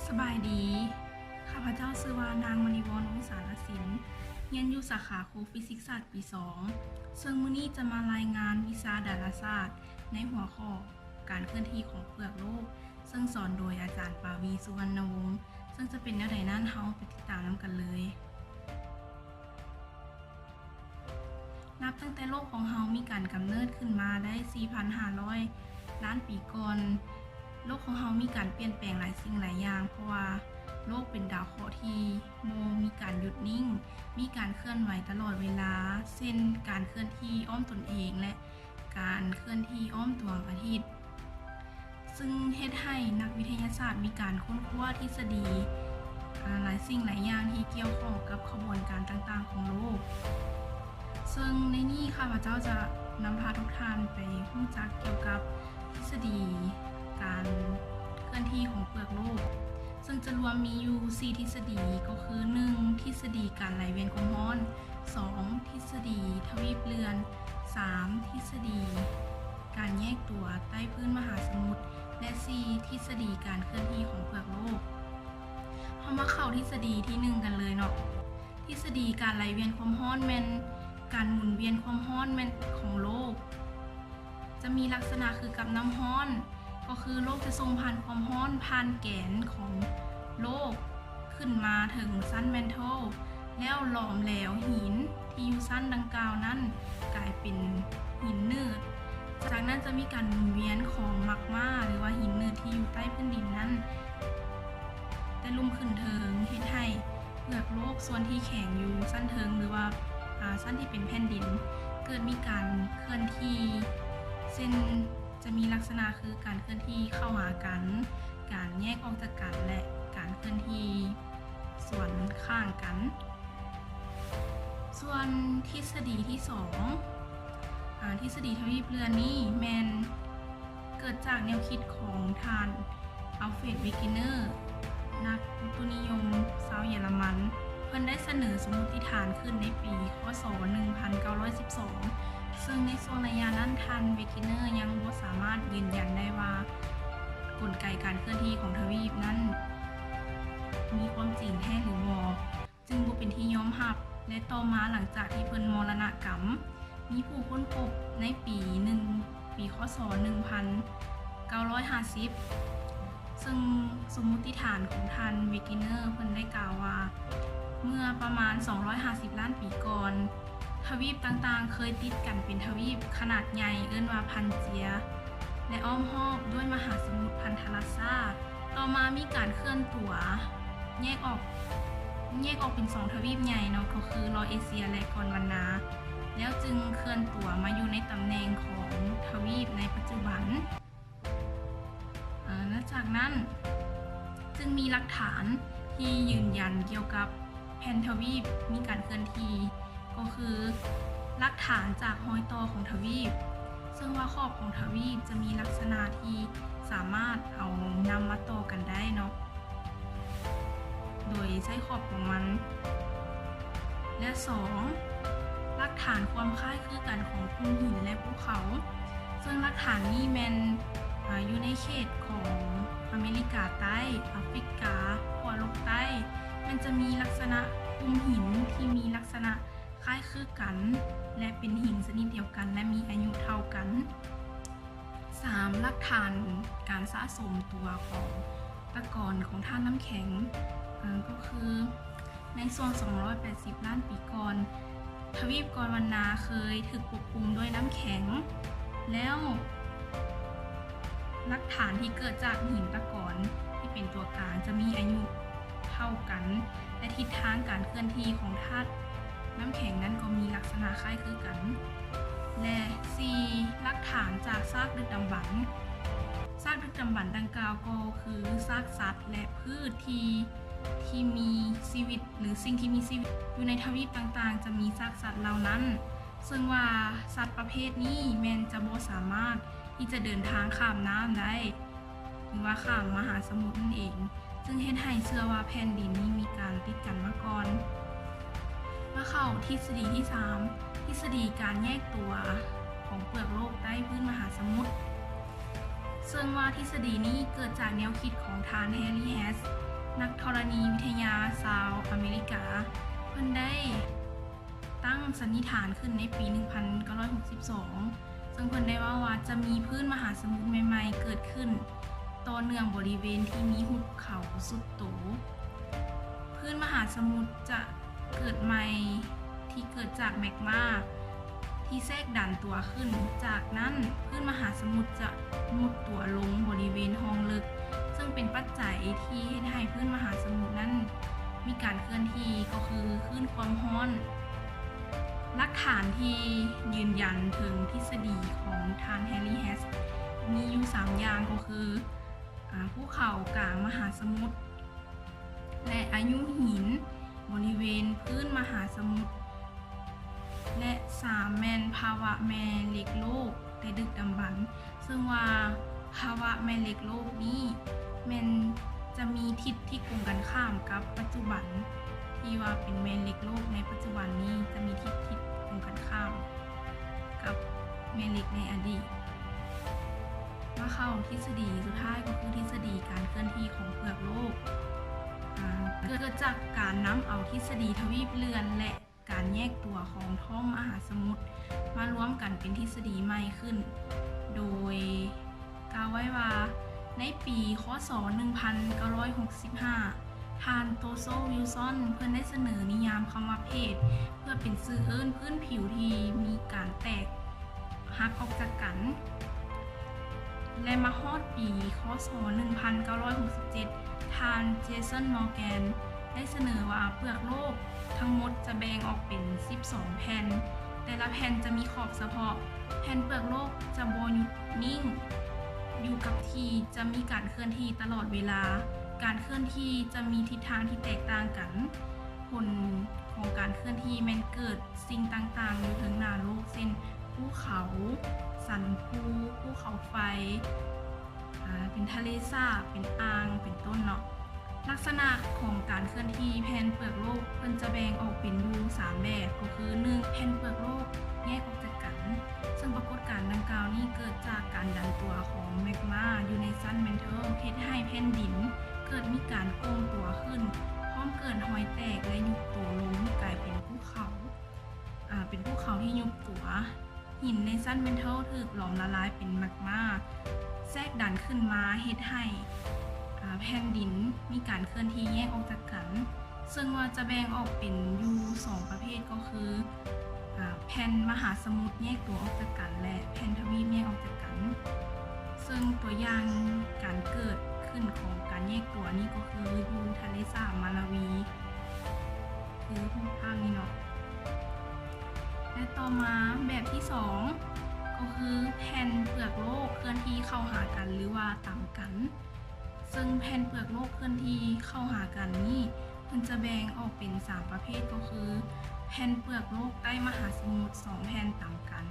ສະບາຍດີ, ຂ້າພະເຈົ້າຊື່ວ່ານາງມະນີວອນ ວົງສາລະສິນ, ຮຽນຢູ່ສາຂາໂຄຟີຊິກສາດປີສອງ ເຊິ່ງມື້ນີ້ຈະມາລາຍງານວິຊາດາລາສາດ ໃນຫົວຂໍ້ການເຄື່ອນທີ່ຂອງເປືອກໂລກ, ເຊິ່ງສອນໂດຍອາຈານ ປາວີ ສຸວັນນະວົງ. ເຊິ່ງຈະເປັນແນວໃດນັ້ນ, ເຮົາໄປຕິດຕາມນຳກັນເລີຍ. ນັບຕັ້ງແຕ່ໂລກຂອງເຮົາມີການກຳເນີດຂຶ້ນມາໄດ້ສີ່ພັນຫ້າຮ້ອຍລ້ານປີກ່ອນ, ໂລກຂອງເຮົາມີການປ່ຽນແປງຫຼາຍສິ່ງຫຼາຍຢ່າງ, ເພາະວ່າໂລກເປັນດາວເຄາະທີ່ບໍ່ມີການຢຸດນິ່ງ, ມີການເຄື່ອນໄຫວຕະຫຼອດເວລາ, ເຊັ່ນ ການເຄື່ອນທີ່ອ້ອມຕົນເອງ ແລະ ການເຄື່ອນທີ່ອ້ອມດວງອາທິດ. ຊຶ່ງເຮັດໃຫ້ນັກວິທະຍາສາດມີການຄົ້ນຄວ້າທິດສະດີ ອາ ຫຼາຍສິ່ງຫຼາຍຢ່າງທີ່ກ່ຽວຂ້ອງກັບຂະບວນການຕ່າງໆຂອງໂລກ. ເຊິ່ງໃນນີ້ຂ້າພະເຈົ້າຈະນຳພາທຸກທ່ານໄປຮູ້ຈັກກ່ຽວກັບທິດສະດີການເຄື່ອນທີ່ຂອງເປືອກໂລກ, ເຊິ່ງຈະລວມມີຢູ່ສີ່ທິດສະດີ ກໍຄື ໜຶ່ງ ທິດສະດີການໄຫຼວຽນຄວາມຮ້ອນ, ສອງ ທິດສະດີທະວີບເລື່ອນ, ສາມ ທິດສະດີການແຍກຕົວໃຕ້ພື້ນມະຫາສະໝຸດ ແລະ ສີ່ ທິດສະດີການເຄື່ອນທີ່ຂອງເປືອກໂລກ. ເຮົາມາເຂົ້າທິດສະດີທີໜຶ່ງກັນເລີຍເນາະ. ທິດສະດີການໄຫຼວຽນຄວາມຮ້ອນແມ່ນການໝູນວຽນຄວາມຮ້ອນແມ່ນຂອງໂລກ ຈະມີລັກສະນະຄືກັບນ້ຳຮ້ອນ, ກໍຄືໂລກຈະສົ່ງຜ່ານຄວາມຮ້ອນຜ່ານແກນຂອງໂລກ ຂຶ້ນມາເຖິງຊັ້ນແມນໂທ ແລ້ວຫຼອມແຫຼວຫີນທີ່ຢູ່ຊັ້ນດັ່ງກ່າວນັ້ນກາຍເປັນຫີນໜືດ. ຈາກນັ້ນຈະມີການໝູນວຽນຂອງມັກມາ ຫຼືວ່າຫີນໜືດທີ່ຢູ່ໃຕ້ພື້ນດິນນັ້ນ ແຕ່ລຸ່ມຂຶ້ນເທິງ ເຮັດໃຫ້ເປືອກໂລກສ່ວນທີ່ແຂງຢູ່ຊັ້ນເທິງ ຫຼືວ່າ ອາ ຊັ້ນທີ່ເປັນແຜ່ນດິນ ເກີດມີການເຄື່ອນທີ່ ເຊັ່ນ ຈະມີລັກສະນະຄືການເຄື່ອນທີ່ເຂົ້າຫາກັນ, ການແຍກອອກຈາກກັນ ແລະ ການເຄື່ອນທີ່ສວນຂ້າງກັນ. ສ່ວນທິດສະດີທີສອງ ອາ ທິດສະດີທະວີບເລື່ອນນີ້ແມ່ນເກີດຈາກແນວຄິດຂອງທ່ານ ອາລເຟຣດ ເວກິເນີ ນັກອຸຕຸນິຍົມຊາວເຢຍລະມັນ. ເພິ່ນໄດ້ສະເໜີສົມມຸດຕິຖານຂຶ້ນໃນປີ ຄ.ສ. ໜຶ່ງພັນເກົ້າຮ້ອຍສິບສອງ ເຊິ່ງໃນຊ່ວງໄລຍະນັ້ນ ທ່ານ ເວກິເນີ ຍັງບໍ່ສາມາດຢືນຢັນໄດ້ວ່າ ກົນໄກການເຄື່ອນທີ່ຂອງທະວີບນັ້ນມີຄວາມຈິງແທ້ຫຼືບໍ່, ຈຶ່ງບໍ່ເປັນທີ່ຍອມຮັບ ແລະ ຕໍ່ມາຫຼັງຈາກທີ່ເພິ່ນມໍລະນະກຳ, ມີຜູ້ຄົ້ນພົບໃນປີໜຶ່ງ ປີ ຄ.ສ. ໜຶ່ງພັນເກົ້າຮ້ອຍຫ້າສິບ ເຊິ່ງສົມມຸດຕິຖານຂອງທ່ານ ເວກິເນີ ເພິ່ນໄດ້ກ່າວວ່າ ເມື່ອປະມານສອງຮ້ອຍຫ້າສິບລ້ານປີກ່ອນ, ທະວີບຕ່າງໆເຄີຍຕິດກັນເປັນທະວີບຂະໜາດໃຫຍ່ ເອີ້ນວ່າ Pangea ແລະ ອ້ອມຮອບດ້ວຍມະຫາສະໝຸດພັນທະລັດຊາ. ຕໍ່ມາມີການເຄື່ອນຕົວແຍກອອກ, ແຍກອອກເປັນສອງທະວີບໃຫຍ່ເນາະ, ກໍຄືລອເອເຊຍ ແລະ ກອນວັນນາ, ແລ້ວຈຶ່ງເຄື່ອນຕົວມາຢູ່ໃນຕຳແໜ່ງຂອງທະວີບໃນປັດຈຸບັນ. ອາ ຫຼັງຈາກນັ້ນຈຶ່ງມີຫຼັກຖານທີ່ຢືນຢັນກ່ຽວກັບແຜ່ນທະວີບມີການເຄື່ອນທີ່ ກໍຄືຫຼັກຖານຈາກຮອຍຕໍ່ຂອງທະວີບ, ເຊິ່ງວ່າຂອບຂອງທະວີບຈະມີລັກສະນະທີ່ສາມາດເອົານຳມາຕໍ່ກັນໄດ້ເນາະ ໂດຍໃຊ້ຂອບຂອງມັນ. ແລະ ສອງ ຫຼັກຖານຄວາມຄ້າຍຄືກັນຂອງກຸ່ມຫີນ ແລະ ພູເຂົາ, ເຊິ່ງຫຼັກຖານນີ້ແມ່ນ ອາ ຢູ່ໃນເຂດຂອງອາເມລິກາໃຕ້, ອາຟຣິກາ, ຂົ້ວໂລກໃຕ້, ມັນຈະມີລັກສະນະກຸ່ມຫີນທີ່ມີລັກສະນະຄ້າຍຄືກັນ ແລະ ເປັນຫີນຊະນິດດຽວກັນ ແລະ ມີອາຍຸເທົ່າກັນ. ສາມ ຫຼັກຖານການສະສົມຕົວຂອງຕະກອນຂອງທາດນ້ຳແຂງ ເອີ ກໍຄືໃນຊ່ວງສອງຮ້ອຍແປດສິບລ້ານປີກ່ອນ, ທະວີບກອນວັນນາເຄີຍຖືກປົກຄຸມດ້ວຍນ້ຳແຂງ, ແລ້ວຫຼັກຖານທີ່ເກີດຈາກຫີນຕະກອນທີ່ເປັນຕົວກາງຈະມີອາຍຸເທົ່າກັນ ແລະ ທິດທາງການເຄື່ອນທີ່ຂອງທາດນ້ຳແຂງນັ້ນກໍມີລັກສະນະຄ້າຍຄືກັນ. ແລະ ສີ່ ຫຼັກຖານຈາກຊາກດຶກດຳບັນ. ຊາກດຶກດຳບັນດັ່ງກ່າວກໍຄືຊາກສັດ ແລະ ພືດທີ່ ທີ່ມີຊີວິດ ຫຼື ສິ່ງທີ່ມີຊີວິດຢູ່ໃນທະວີບຕ່າງໆ ຈະມີຊາກສັດເຫຼົ່ານັ້ນ, ເຊິ່ງວ່າສັດປະເພດນີ້ແມ່ນຈະບໍ່ສາມາດທີ່ຈະເດີນທາງຂ້າມນ້ຳໄດ້ ຫຼືວ່າຂ້າມມະຫາສະໝຸດນັ້ນເອງ, ຈຶ່ງເຮັດໃຫ້ເຊື່ອວ່າແຜ່ນດິນນີ້ມີການຕິດກັນມາກ່ອນ. ມາເຂົ້າທິດສະດີທີສາມ, ທິດສະດີການແຍກຕົວຂອງເປືອກໂລກໃຕ້ພື້ນມະຫາສະໝຸດ, ເຊິ່ງວ່າທິດສະດີນີ້ເກີດຈາກແນວຄິດຂອງທ່ານ ແຮຣີ ແຮສ ນັກທໍລະນີວິທະຍາຊາວອາເມລິກາ ເພິ່ນໄດ້ຕັ້ງສັນນິຖານຂຶ້ນໃນປີໜຶ່ງພັນເກົ້າຮ້ອຍຫົກສິບສອງ ເຊິ່ງເພິ່ນໄດ້ເວົ້າວ່າຈະມີພື້ນມະຫາສະໝຸດໃໝ່ໆເກີດຂຶ້ນຕໍ່ເນື່ອງບໍລິເວນທີ່ມີຫຸບເຂົາສຸດໂຕ. ພື້ນມະຫາສະໝຸດຈະເກີດໃໝ່ທີ່ເກີດຈາກແມັກມາທີ່ແຊກດັນຕົວຂຶ້ນ. ຈາກນັ້ນ ພື້ນມະຫາສະໝຸດຈະມຸດຕົວລົງບໍລິເວນຮ່ອງເລິກ, ເຊິ່ງເປັນປັດໄຈທີ່ເຮັດໃຫ້ພື້ນມະຫາສະໝຸດນັ້ນມີການເຄື່ອນທີ່ ກໍຄືຄື້ນຄວາມຮ້ອນ. ຫຼັກຖານທີ່ຢືນຢັນເຖິງທິດສະດີຂອງທ່ານ Harry Hass ມີຢູ່ສາມຢ່າງ ກໍຄື ອາ ພູເຂົາກາງມະຫາສະໝຸດ ແລະ ອາຍຸຫີນບໍລິເວນພື້ນມະຫາສະໝຸດ ແລະ ສາມ ແມ່ນພາວະແມ່ເຫຼັກໂລກແຕ່ດຶກດຳບັນ, ເຊິ່ງວ່າພາວະແມ່ເຫຼັກໂລກນີ້ແມ່ນຈະມີທິດທີ່ກົງກັນຂ້າມກັບປັດຈຸບັນ, ທີ່ວ່າເປັນແມ່ເຫຼັກໂລກໃນປັດຈຸບັນນີ້ຈະມີທິດທີ່ກົງກັນຂ້າມກັບແມ່ເຫຼັກໃນອະດີດ. ມາເຂົ້າທິດສະດີສຸດທ້າຍ ກໍຄືທິດສະດີການເຄື່ອນທີ່ຂອງເປືອກໂລກ ອາ ເກີດຈາກການນຳເອົາທິດສະດີທະວີບເລື່ອນ ແລະ ການແຍກຕົວຂອງທ້ອງມະຫາສະໝຸດມາລວມກັນເປັນທິດສະດີໃໝ່ຂຶ້ນ, ໂດຍກ່າວໄວ້ວ່າ ໃນປີ ຄ.ສ. ໜຶ່ງພັນເກົ້າຮ້ອຍຫົກສິບຫ້າ ທ່ານ ໂຕໂຊ ວິລຊອນ ເພິ່ນໄດ້ສະເໜີນິຍາມຄຳວ່າເພດ ເພື່ອເປັນຊື່ເອີ້ນພື້ນຜິວທີ່ມີການແຕກ ຫັກອອກຈາກກັນ ແລະ ມາຮອດປີ ຄ.ສ. ໜຶ່ງພັນເກົ້າຮ້ອຍຫົກສິບເຈັດ ທ່ານ ເຈສັນ ມໍແກນ ໄດ້ສະເໜີວ່າເປືອກໂລກທັງໝົດຈະແບ່ງອອກເປັນສິບສອງແຜ່ນ, ແຕ່ລະແຜ່ນຈະມີຂອບສະເພາະ, ແຜ່ນເປືອກໂລກຈະບໍ່ຢຸດນິ່ງຢູ່ກັບທີ່, ຈະມີການເຄື່ອນທີ່ຕະຫຼອດເວລາ, ການເຄື່ອນທີ່ຈະມີທິດທາງທີ່ແຕກຕ່າງກັນ, ຜົນຂອງການເຄື່ອນທີ່ແມ່ນເກີດ ສິ່ງຕ່າງໆຢູ່ເທິງໜ້າໂລກ ເຊັ່ນ ພູເຂົາ, ສັນພູ, ພູເຂົາໄຟ, ອາ ເປັນທະເລສາບ, ເປັນອ່າງ, ເປັນຕົ້ນເນາະ. ລັກສະນະຂອງການເຄື່ອນທີ່ແຜ່ນເປືອກໂລກ ເພິ່ນຈະແບ່ງອອກເປັນຢູ່ສາມແບບ, ກໍຄື ໜຶ່ງ ແຜ່ນເປືອກໂລກແຍກອອກຈາກກັນ, ເຊິ່ງປາກົດການດັ່ງກ່າວນີ້ເກີດຈາກການດັນຕົວຂອງແມັກມາຢູ່ໃນຊັ້ນແມນເທິລ ເຮັດໃຫ້ແຜ່ນດິນເກີດມີການໂກ່ງຕົວຂຶ້ນ, ພ້ອມເກີດຮອຍແຕກ ແລະ ຍຸບໂຕລົງກາຍເປັນພູເຂົາ. ອາ ເປັນພູເຂົາທີ່ຍຸບຕົວ, ຫີນໃນຊັ້ນແມນເທິລຖືກຫຼອມລະລາຍເປັນແມັກມາ ແຊກດັນຂຶ້ນມາເຮັດໃຫ້ ອາ ແຜ່ນດິນມີການເຄື່ອນທີ່ແຍກອອກຈາກກັນ, ເຊິ່ງວ່າຈະແບ່ງອອກເປັນຢູ່ສອງປະເພດ ກໍຄື ອາ ແຜ່ນມະຫາສະໝຸດແຍກຕົວອອກຈາກກັນ ແລະ ແຜ່ນທະວີບແຍກອອກຈາກກັນ. ເຊິ່ງຕົວຢ່າງການເກີດຂຶ້ນຂອງການແຍກຕົວນີ້ກໍຄືຢູ່ທະເລສາບມາລາວີ ຄືຮູບພາບນີ້ເນາະ. ແລະ ຕໍ່ມາແບບທີສອງ ກໍຄືແຜ່ນເປືອກໂລກເຄື່ອນທີ່ເຂົ້າຫາກັນ ຫຼືວ່າຕຳກັນ. ເຊິ່ງແຜ່ນເປືອກໂລກເຄື່ອນທີ່ເຂົ້າຫາກັນນີ້ ເພິ່ນຈະແບ່ງອອກເປັນສາມປະເພດ ກໍຄື ແຜ່ນເປືອກໂລກໃຕ້ມະຫາສະໝຸດສອງແຜ່ນຕຳກັນ,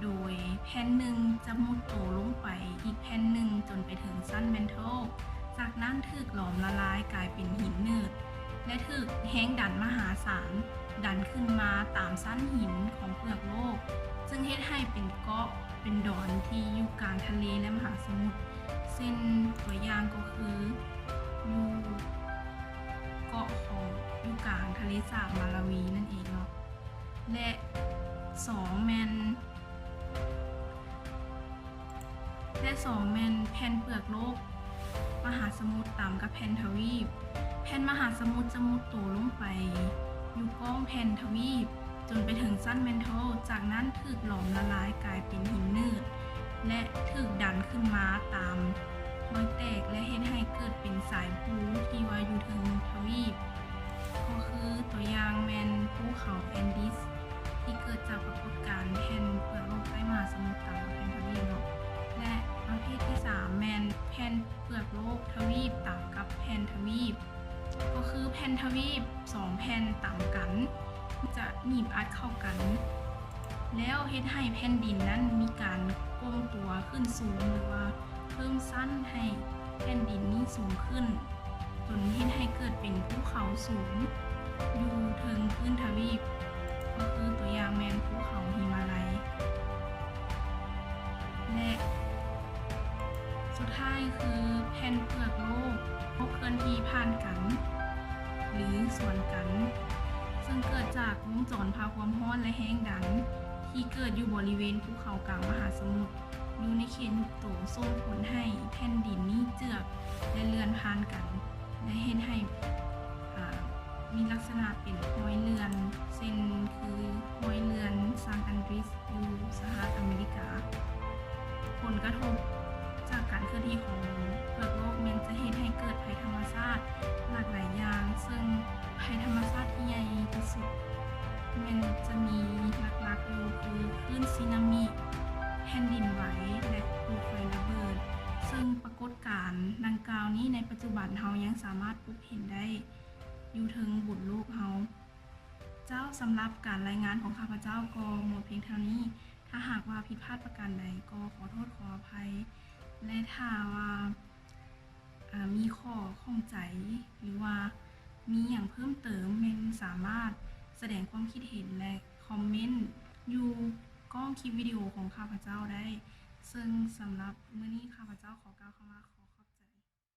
ໂດຍແຜ່ນໜຶ່ງຈະມຸດໂຕລົງໄປອີກແຜ່ນໜຶ່ງຈົນໄປເຖິງຊັ້ນແມນເທິລ, ຈາກນັ້ນຖືກຫຼອມລະລາຍກາຍເປັນຫີນໜືດ ແລະ ຖືກແຮງດັນມະຫາສານດັນຂຶ້ນມາຕາມຊັ້ນຫີນຂອງເປືອກໂລກ, ເຊິ່ງເຮັດໃຫ້ເປັນເກາະ ເປັນດອນທີ່ຢູ່ກາງທະເລ ແລະ ມະຫາສະໝຸດ, ເຊັ່ນ ຕົວຢ່າງກໍຄືຢູ່ເກາະຂອງ ຢູ່ກາງທະເລສາບມາລາວີນັ້ນເອງເນາະ. ແລະ ສອງ ແມ່ນ ແລະ ສອງ ແມ່ນແຜ່ນເປືອກໂລກ ມະຫາສະໝຸດຕຳກັບແຜ່ນທະວີບ. ແຜ່ນມະຫາສະໝຸດຈະມຸດໂຕລົງໄປຢູ່ກ້ອງແຜ່ນທະວີບ ຈົນໄປເຖິງຊັ້ນແມນໂທລ, ຈາກນັ້ນຖືກຫຼອມລະລາຍກາຍເປັນຫີນໜືດ ແລະ ຖືກດັນຂຶ້ນມາຕາມຮອຍແຕກ ແລະ ເຮັດໃຫ້ເກີດເປັນສາຍພູທີ່ວ່າຢູ່ເທິງທະວີບ, ກໍຄືຕົວຢ່າງແມ່ນພູເຂົາແອນດີສ ທີ່ເກີດຈາກປາກົດການແຜ່ນເປືອກໂລກໃຕ້ມະຫາສະໝຸດຕຳກັບແຜ່ນທະວີບເນາະ. ແລະ ປະເພດທີສາມ ແມ່ນແຜ່ນເປືອກໂລກທະວີບຕຳກັບແຜ່ນທະວີບ. ກໍຄືແຜ່ນທະວີບສອງແຜ່ນຕຳກັນ ຈະໜີບອັດເຂົ້າກັນ ແລ້ວເຮັດໃຫ້ແຜ່ນດິນນັ້ນມີການໂກ່ງຕົວຂຶ້ນສູງ ຫຼືວ່າເພີ່ມຊັ້ນໃຫ້ແຜ່ນດິນນີ້ສູງຂຶ້ນ ຈົນເຮັດໃຫ້ເກີດເປັນພູເຂົາສູງຢູ່ເທິງພື້ນທະວີບ, ກໍຄືຕົວຢ່າງແມ່ນພູເຂົາຫິມາໄລ. ແລະ ສຸດທ້າຍຄືແຜ່ນເປືອກໂລກ ໂລກເຄື່ອນທີ່ຜ່ານກັນ ຫຼື ສວນກັນ ເຊິ່ງເກີດຈາກວົງຈອນພາຄວາມຮ້ອນ ແລະ ແຮງດັນ ທີ່ເກີດຢູ່ບໍລິເວນພູເຂົາກາງມະຫາສະໝຸດ ຢູ່ໃນເຂດຍຸບໂຕ ສົ່ງຜົນໃຫ້ແຜ່ນດິນນີ້ເຈື່ອນ ແລະ ເລື່ອນຜ່ານກັນ ແລະ ເຮັດໃຫ້ ອ່າ ມີລັກສະນະເປັນຮອຍເລື່ອນ ເຊັ່ນຄືຮອຍເລື່ອນຊານອັນດຣີສ ຢູ່ສະຫະລັດອາເມລິກາ. ຜົນກະທົບຈາກການເຄື່ອນທີ່ຂອງເປືອກໂລກແມ່ນຈະເຮັດໃຫ້ເກີດໄພທຳມະຊາດຫຼາກຫຼາຍຢ່າງ, ເຊິ່ງໄພທຳມະຊາດທີ່ໃຫຍ່ທີ່ສຸດແມ່ນຈະມີຫຼັກໆຢູ່ຄືຄື້ນສຸນາມິ, ແຜ່ນດິນໄຫວ ແລະ ພູໄຟລະເບີດ, ເຊິ່ງປາກົດການດັ່ງກ່າວນີ້ໃນປັດຈຸບັນເຮົາຍັງສາມາດພົບເຫັນໄດ້ຢູ່ເທິງບົນໂລກເຮົາ. ເຈົ້າ, ສຳລັບການລາຍງານຂອງຂ້າພະເຈົ້າກໍໝົດພຽງເທົ່ານີ້. ຖ້າຫາກວ່າຜິດພາດປະການໃດກໍຂໍໂທດຂໍອະໄພ ແລະ ຖ້າວ່າ ອາ ມີຂໍ້ຂ້ອງໃຈ ຫຼືວ່າມີຫຍັງເພີ່ມເຕີມ ແມ່ນສາມາດສະແດງຄວາມຄິດເຫັນ ແລະ ຄອມເມັນຢູ່ກ້ອງຄລິບວິດີໂອຂອງຂ້າພະເຈົ້າໄດ້. ເຊິ່ງສຳລັບມື້ນີ້ຂ້າພະເຈົ້າຂໍກ່າວຄຳວ່າ